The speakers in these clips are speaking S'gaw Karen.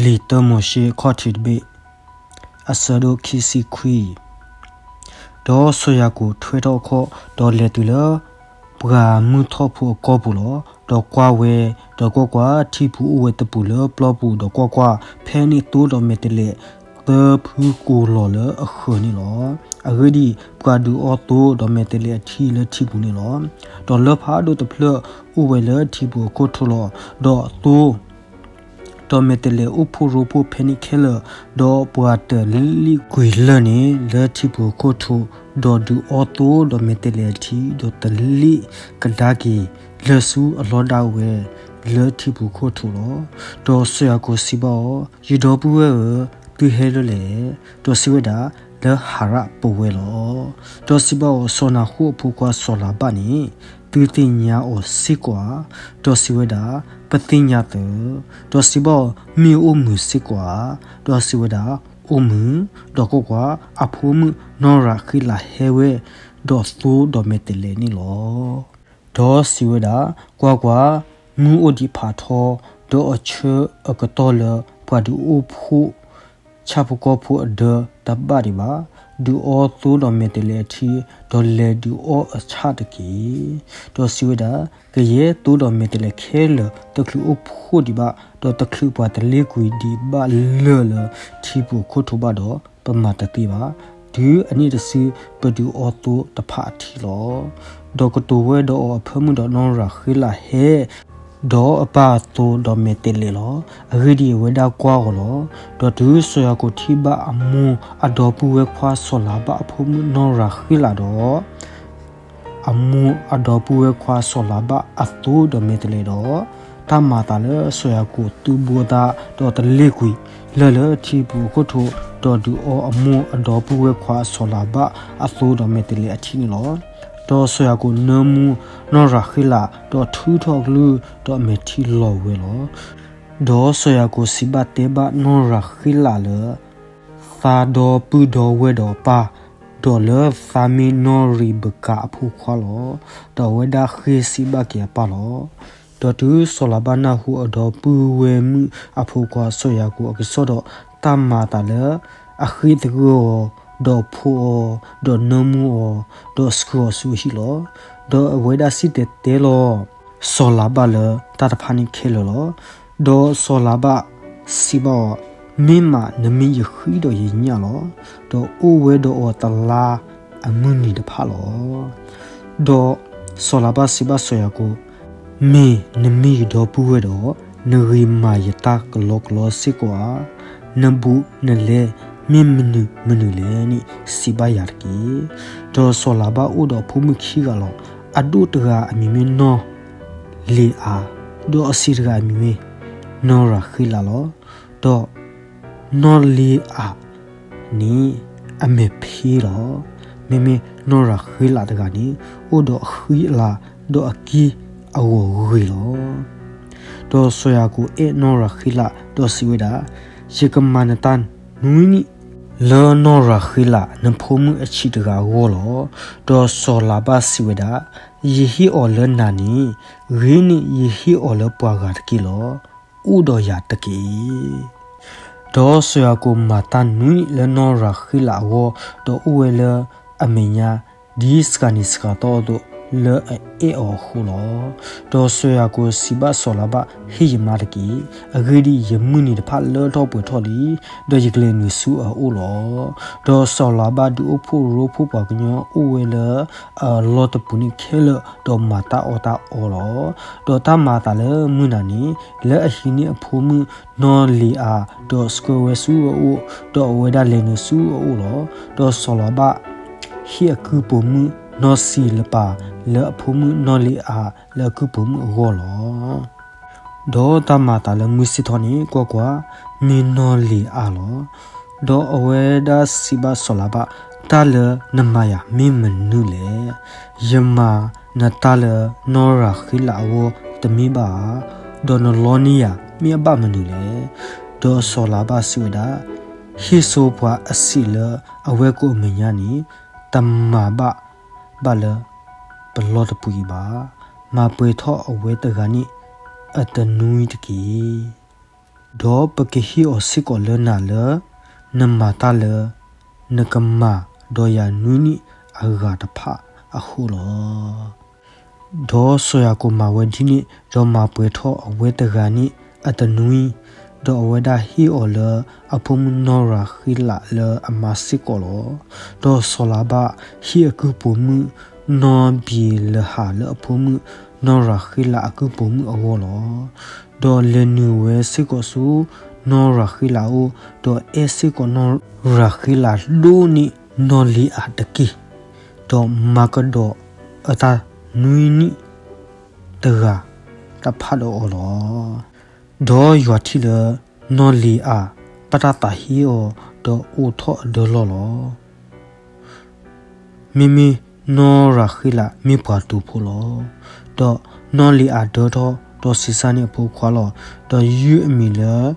လံာ်တၢမိၤၡ့ ခီၣ်ထံးတဘ့ၣ် အဆၢဒိၣ်ခံဆံခွံ. ဒီးစီၤယၤကိာ်ထွဲထီၣ်အခီၣ်, ဒီးလဲၤတုၤလၢ ပှၢ်မုၢ်ထီၣ်ဖိအကီၢ်ပူၤလီၤ. ဒီးကွၢ်ဝဲ, ဒီးကွၢ်ကွၢ်, ထံပူၤအိၣ်ဝဲတပူၤလၢပျီပူၤ, ဒီးကွၢ်ကွၢ်, ဖဲန့ၣ်သိဒီးမဲာ်တဲးလဲး သၢဖုကိၤလီၤလၢအဃၢၤန့ၣ်လီၤ. အဂ့ၢ်ဒ်အံၤ, ပှၤဒုးအီသိဒီးမဲာ်တဲးလဲးအထံလၢထံပူၤန့ၣ်လီၤ. ဒီးလၢၢ်ဖးဒိၣ်တဖျၢၣ်အိၣ်ဝဲလၢထံပူၤအခိၣ်ထိလီၤ. ဒီးသိ ဒီးမဲာ်တဲးလဲးအိၣ်ဖှိၣ်ရိဖှိၣ်ဖဲန့ၣ်ခဲလၢာ်, ဒီးပှၤတလ့ၣ်ကွံာ်လၢၢ်န့ၣ်လၢထံပူၤအခိၣ်ထိ, ဒီးဒုးအီသိဒီးမဲာ်တဲးလဲးအထံ, ဒီးတလ့ၣ်ကဒါက့ၤလၢာ်ဆူအလီၢ်ဒၣ်ဝဲ လၢထံပူၤခိၣ်ထိလီၤ. ဒီးစီၤယၤကိာ်စံးဘၣ်အီၤ, ယဒီပုၢ်ဝဲၢ်ဧၢ, သုဟဲလၢလဲၣ်. ဒီးစံးဝဲဒၣ်, လၢဟၤရၣ်ပဝဲလီၤ. ဒီးစံးဘၣ်အီၤ, စီၤနၤဃိၣ်အဖိခွါစီၤလၤဘၣ်န့ၣ် သုသ့ၣ်ညါအီၤစ့ၢ်ကီးဧါ. ဒီးစံးဝဲဒၣ်, ပသ့ၣ်ညါသၢ. ဒီးစံးဘၣ်အီၤ, မ့ၢ်အိၣ်မုာ်စ့ၢ်ကီးဧါ. ဒီးစံးဝဲဒၣ်, အိၣ်မုာ်. ဒီးကွၢ်ကွၢ်, အဖိမုၣ်နီၢ်ရၤဃ့လးဟဲဝဲ, ဒီးသိဒီးမဲာ်တဲးလဲးန့ၣ်လီၤ. ဒီးစံးဝဲဒၣ်, ကွၢ်ကွၢ်, မုၢ်အိၣ်ဒံးဖးထီ, ဒီးအဆၢအကတီၢ်လၢပှၤဒုးအိၣ်ဖှိၣ် ဆၣ်ဖိကီၢ်ဖိအဒၢတဘၣ်ဒံးဘၣ်, ဒုးအီသိဒီးမဲာ်တဲးလဲးအထံ, ဒီးလဲၤဒုးအီအဆၣ်တက့ၢ်. ဒီးစံးဝဲဒၣ်, ကယဲၢ်သိဒီးမဲာ်တဲးလဲးခဲလၢာ် တချုးအိၣ်ဖှိၣ်ဒံးဘၣ်, ဒီးတချုးပှၤတလ့ၣ်ကွံာ်ဒံးဘၣ်လၢၢ်လၢထံပူၤအခိၣ်ထိဘၣ်ဒီး ပမၤတသ့ဘၣ်. တုၤအနံၣ်တစု ပဒုးအီသိတဖၣ်အထံလီၤ. ဒီးကတိၤဝဲဒီးအီၤအဖၢမုၣ်ဒီးနီၢ်ရၤဃ့လးဟဲ ဒီးအပာ်အသိဒီးမဲာ်တဲးလဲးလီၤ. အဂ့ၢ်ဒ်အံၤ, အဝဲဒၣ်ကွၢ်အီၤလီၤ. ဒီးတုၤစီၤယၤကိာ်ထံၣ်ဘၣ်အမိၢ်အဒီပုၢ်ဝဲၢ်ခွါစီၤလၤဘၣ်အဖိမုၣ်နီၢ်ရၤဃ့လးဒီး အမိၢ်အဒီပုၢ်ဝဲၢ်ခွါစီၤလၤဘၣ်အသိဒီးမဲာ်တဲးလဲးဒီး တၢ်မၤအသးလၢစီၤယၤကိာ်သုးဘိသး ဒီးတလ့ၣ်ကွံာ်လၢၢ်လၢထံပူၤအခိၣ်ထိ, ဒီးဒုးအီအမိၢ်အဒီပုၢ်ဝဲၢ်ခွါစီၤလၤဘၣ်အသိဒီးမဲာ်တဲးလဲးအထံန့ၣ်လီၤ. ဒီးစီၤယၤကိာ်နၢမူနီၢ်ရၤဃ့လး ဒီးထုးထီၣ်အကလုၢ် ဒီးအမဲာ်ထံလီၤဝဲလီၤ. ဒီးစီၤယၤကိာ်စံးဘၣ်တဲဘၣ်နီၢ်ရၤဃ့လးလၢ သးဒီပုၢ်ဒီဝဲၢ်ဒီးအပၢ်, ဒီးလၢသးမ့ၢ်နီၢ်ရံးဘကၤအဖိခွါလီၤ. ဒီးအဝဲဒၣ်ဃ့စံးဘၣ်က့ၤအပၢ်လီၤ. ဒီးတုၤစီၤလၤဘၣ်နၢ်ဟူအဒီပုၢ်ဝဲၢ်မုၣ်အဖိခွါစီၤယၤကိာ်အကစီၣ်ဒီး တၢ်မၤအသးလၢအဃ့သဂၢၢ်အီၤ, ဒီးဖိအီၤ, ဒီးနၢမူအီၤ, ဒီးဆှၢအီၤဆူအဟံၣ်လီၤ. ဒီးအဝဲဒၣ်စံၣ်တဲၤတဲလီၤ စီၤလၤဘၣ်လၢတၢ်တဖၣ်န့ၣ်ခဲလၢာ်လီၤ. ဒီးစီၤလၤဘၣ်စံးဘၣ်အီၤ, မ့ၢ်မးနမ့ၢ်ယဃံဒီးယညၣ်လီၤ. ဒီးအိၣ်ဝဲဒီးအီၤတလါအမုၢ်နံၤတဖၣ်လီၤ. ဒီးစီၤလၤဘၣ်စံးဘၣ်စီၤယၤကိာ်, မ့ၢ်နမ့ၢ်ယဒီပုၢ်ဝဲၢ်ဒီး, နဂ့ၤမၤယတၢ်ကလီကလီစ့ၢ်ကီးဧါ. နဘူးနလဲမ့ၢ်မနုၤမနုၤလဲၣ်န့ၣ် စံးဘၣ်ယၤတက့ၢ်. ဒီးစီၤလၤဘၣ်အိၣ်ဒီးအဖိမုၣ်ခံဂၤလီၤ. အဒိၣ်တဂၤအမံၤမ့ၢ်နီၢ်လ့ၤအၤ, ဒီးအဆံးတဂၤအမံၤမ့ၢ်နီၢ်ရၤဃ့လးလီၤ. ဒီးနီၢ်လ့ၤအၤန့ၣ် အမဲာ်ဖ့လီၤ. မ့မ့ၢ်နီၢ်ရၤဃ့လးတဂၤန့ၣ် အိၣ်ဒီးအဃံအလၤ ဒီးအက့ၢ်အဂီၤဂ့ၤလီၤ. ဒီးစီၤယၤကိာ်အဲၣ်နီၢ်ရၤဃ့လး ဒီးစံးဝဲဒၣ်, ယကမၤနတၢ်နွံနံၣ် လၢနီၢ်ရၤဃ့လး နဖိမုၣ်အဆံးတဂၤအဂီၢ်လီၤ. ဒီးစီၤလၤဘၣ်စံးဝဲဒၣ်, ယဟ့ၣ်အီၤလၢနၤန့ၣ်, ဂ့ၤန့ၢ်ယဟ့ၣ်အီၤလၢပှၤဂၤတက့ၢ်လီၤ. အိၣ်ဒီးယၤတက့ၢ်. ဒီးစီၤယၤကိာ်မၤတၢ်နွံနံၣ်လၢနီၢ်ရၤဃ့လးအဂီၢ်, ဒီးအိၣ်ဝဲလၢအမဲာ်ညါ ဒ်စှၤနံၤစှၤသီအသိး လၢအအဲၣ်အီၤအဃိလီၤ. ဒီးစီၤယၤကိာ်စံးဘၣ်စီၤလၤဘၣ်, ဟ့ၣ်ယမါတက့ၢ်. အဂ့ၢ်ဒ်အံၤ, ယမုၢ်နံၤတဖၣ်လၢထီၣ်ပှဲၤထီၣ်လံ, ဒီးယကလဲၤနုာ်ဆူအအိၣ်လီၤ. ဒီးစီၤလၤဘၣ်ဒုးအိၣ်ဖှိၣ်ရိဖှိၣ်ပှၤကညီအိၣ်ဝဲလၢအလီၢ်တပူၤန့ၣ်ခဲလၢာ်, ဒီးမၤတၢ်အီၣ်တၢ်အီလီၤ. ဒီးတၢ်မၤအသးလၢမုၢ်နၤန့ၣ်, လၢအဟံးန့ၢ်အဖိမုၣ်နီၢ်လ့ၤအၤ, ဒီးဆှၢဝဲဆူအအိၣ်, ဒီးအဝဲဒၣ်လဲၤနုာ်ဆူအအိၣ်လီၤ. ဒီးစီၤလၤဘၣ်ဟ့ၣ်အကုၢ်ပိာ်မုၣ်နီၢ်စံၤလပၤ လၢအဖိမုၣ်နီၢ်လ့ၤအၤလၢအကုၢ်ပိာ်မုၣ်အဂီၢ်လီၤ. ဒီးတၢ်မၤအသးလၢမုၢ်ဆ့ၣ်ထီၣ်န့ၣ်, ကွၢ်ကွၢ်, မ့ၢ်နီၢ်လ့ၤအၤလီၤ. ဒီးအဝဲဒၣ်စံးဘၣ်စီၤလၤဘၣ်, တၢ်လၢနမၤယၤမ့ၢ်မနုၤလဲၣ်. ယမၤနတၢ်လၢနီၢ်ရၤဃ့လးအဂီၢ်တမ့ၢ်ဘၣ်ဧါ. ဒီးနလီန့ၢ်ယၤမ့ၢ်အဘၣ်မနုၤလဲၣ်. ဒီးစီၤလၤဘၣ်စံးဝဲဒၣ်, ဟ့ၣ်ဆိပှၤအဆံးလၢအဝဲကိးအမဲာ်ညါန့ၣ်, တမၤဘၣ်ဘၣ်လၢပလီၢ်တပူၤအံၤဘၣ်. မၤပှဲၤထီၣ်အဝဲတဂၤန့ၣ်အတနွံတက့ၢ်. ဒီးပကဟ့ၣ်အီၤစ့ၢ်ကီးလၢနၤလၢ နမၤတၢ်လၢနကမၤဒီးယၤနွံနံၣ်အဂၤတဖၣ်အဃိလီၤ. ဒီးစီၤယၤကိာ်မၤဝဲဒ်န့ၣ်, ဒီးမၤပှဲၤထီၣ်အဝဲတဂၤန့ၣ်အတနွံ, ဒီးအဝဲဒၣ်ဟ့ၣ်အီၤလၢအဖိမုၣ်နီၢ်ရၤဃ့လးလၢအမါစ့ၢ်ကီးလီၤ. ဒီးစီၤလၤဘၣ်ဟ့ၣ်အကုၢ်ပိာ်မုၣ်နီၢ်ဘံၤလဟးလၢအဖိမုၣ်နီၢ်ရၤဃ့လးအကုၢ်ပိာ်မုၣ်အဂီၢ်လီၤ. ဒီးလဲၤနုာ်ဝဲစ့ၢ်ကီးဆူနီၢ်ရၤဃ့လးအအိၣ်, ဒီးအဲၣ်စ့ၢ်ကီးနီၢ်ရၤဃ့လးဒိၣ်န့ၢ်နီၢ်လံၤအၤတက့ၢ်. ဒီးမၤကဒီးအတၢ်နွံနံၣ်တဂၤတဖၣ်ဒီးအီၤလီၤ. ဒီးယွၤထံၣ်လၢနီၢ်လံၤအၤဘၣ်တၢ်သးဟ့အီၤ, ဒီးအိးထီၣ်အဒၢလီၢ်လီၤ. မ့မ့ၢ်နီၢ်ရၤဃ့လးမ့ၢ်ပှၤတူာ်ဖိလီၤ. ဒီးနီၢ်လံၤအၤဒၢထီၣ်, ဒီးဆံးစၢ်န့ၢ်အဖိခွါလီၤ. ဒီးယုၢ်အမံၤလၢ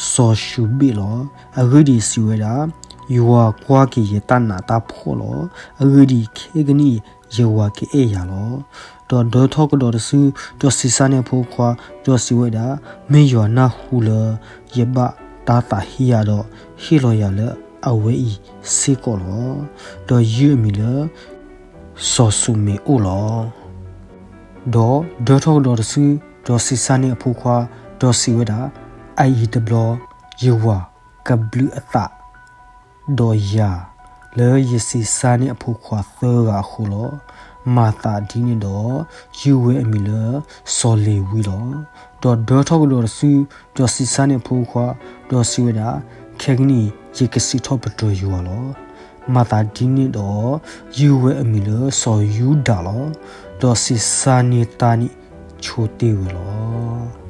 စီၤၡူဘ့ၣ်လီၤ. အဂ့ၢ်ဒ်အံၤ, စံးဝဲဒၣ်, ယွၤကွၢ်က့ၤယတၢ်နးတၢ်ဖှီၣ်လီၤ. အဂ့ၢ်ဒ်အံၤ, ခဲကနံၣ်အံၤယဝၤကအဲၣ်ယၤလီၤ. ဒီးဒၢထီၣ်ကဒီးတစု, ဒီးဆံးစၢ်န့ၢ်အဖိခွါ, ဒီးစံးဝဲဒၣ်, မ့ၢ်ယွၤနၢ်ဟူလၢယဘၣ်တၢ်သးဟ့ယၤဒီး, ဟ့ၣ်လီၤယၤလၢအဝဲအံၤစ့ၢ်ကီးလီၤ. ဒီးယုၢ်အမံၤလၢစီၤၡူမ့ၣ်အိၣ်လီၤ. ဒီးဒၢထီၣ်ကဒီးတစု, ဒီးဆံးစၢ်န့ၢ်အဖိခွါ, ဒီးစံးဝဲဒၣ်, အအံၤတဘျီယဝၤကဘျုးအသးဒီးယၤ, လၢယဆံးစၢ်န့ၢ်အဖိခွါသၢဂၤအဃိလီၤ. မၤသးဒ်န့ၣ်ဒီး, ယုၢ်ဝဲအမံၤလၢစီၤလ့ၤဝံလီၤ. ဒီးဒၢထီၣ်ကဒီးတစု, ဒီးဆံးစၢ်န့ၢ်အဖိခွါ, ဒီးစံးဝဲဒၣ်, ခဲကနံၣ်အံၤယကစံးထီၣ်ပတြၢၤယွၤလီၤ. မၤသးဒ်န့ၣ်ဒီး, ယုၢ်ဝဲအမံၤလၢစီၤယူဒၤလီၤ. ဒီးဆံးစၢ်န့ၢ်တၢ်န့ၣ်ဆိတ့ၢ်ဝဲလီၤ.